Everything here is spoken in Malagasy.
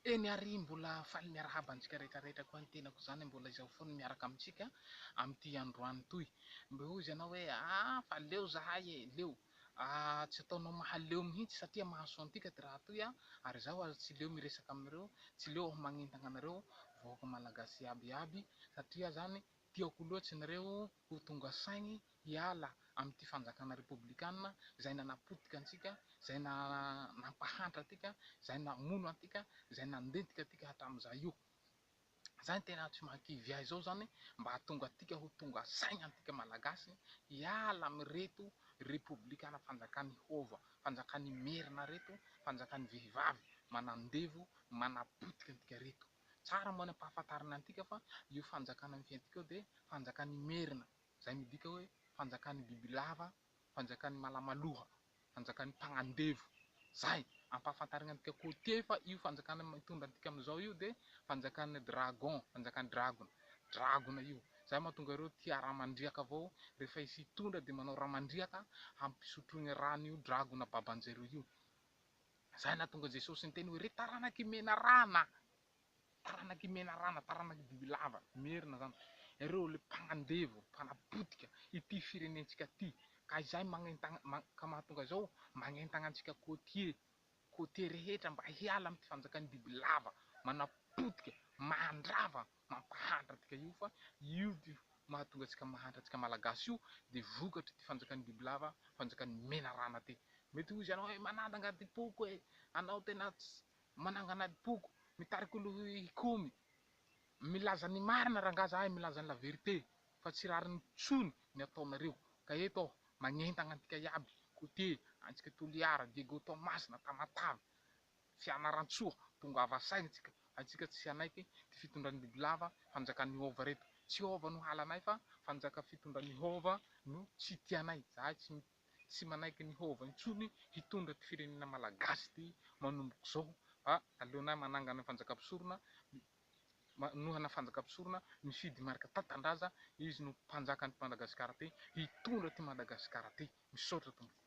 Eny ary mbola faly miarahaba antsika rehetra rehetra koa ny tenako izany mbola izao foana miaraka amintsika amin'ity androany toy. Mba hoy ianao hoe ah fa leo zahay e, leo. Ah tsy ataonao mahaleo mihitsy satria mahasoa antika ty raha toy ah, ary izaho aza tsy leo miresaka aminareo, tsy leo aho magnentagna anareo vahoaka malagasy iaby iaby satria zany tiako loatsy nareo ho tonga saigny hiala amin'ity fanjakana repoblikana izay nanapotika antsika, izay nampahantra antsika, izay namono antsika, izay nandentika antsika hatramin'izay io. Izay no tena tsy mahakivy ahy izao izany, mba hahatonga antsika ho tonga saina antsika Malagasy hiala amin'ireto repoblikana fanjakan'ny hova, fanjakan'ny merina ireto, fanjakan'ny vehivavy manandevo, manapotika antsika ireto. Tsara moa ny ampahafantarina antsika fa io fanjakana mifehy antsika io dia fanjakan'ny merina. Izay midika hoe fanjakan'ny bibilava, fanjakan'ny malamaloha, fanjakan'ny mpagnandevo. Zay! Ampahafantarigna antika côtier fa io fanjakana mitondra antika amizao io de fanjakan'ny dragon, fanjakan'ny dragona, dragona io. Zay mahatonga ireo tia ramandriaka avao, rehefa hisy hitondra de manao ramandriaka hampisotroigny rano io dragona babanjereo io. Zay nahatonga Jesosy niteny hoe ry taranak'i menarana! Taranak'i menarana, taranak'i bibilava, merina zany, ireo le mpagnandevo, mpanapotika ity firenentsika ity, ka izay magnentagna, ka mahatonga izao magnentagna antsika côtier, côtier rehetra mba hiala amin'ity fanjakan'ny bibilava manapotika, mandrava, mampahantra antsika io fa io ty mahatonga antsika mahantra antsika malagasy io de vokatr'ity fanjakan'ny bibilava, fanjakan'ny menarana ty. Mety hoy izy anao hoe manandanga ty poko e, anao tena tsy Manangana adim-poko, mitarika olo hikomy, milaza ny marina rangaha zahay milaza ny la vérité fa tsy rariny intsony ny ataonareo ka eto aho magnentagna antika iaby côté antsika Toliara, Diego Toamasina, Tamatave, Fianarantsoa tongava saigna tsika antsika tsy hanaiky ty fitondran'ny bibilava fanjakan'ny hova reto tsy hova no halanay fa fanjaka fitondran'ny hova no tsy tianay zahay tsy tsy manaiky ny hova intsony hitondra ty firenena malagasy ty manomboka izao fa aleonay manangana fanjakam-pisorona manohana fanjakam-pisorona mifidy Marc Tatandraza izy no mpanjakan'ity Madagasikara ty hitondra ty Madagasikara ty misaotra tompoko.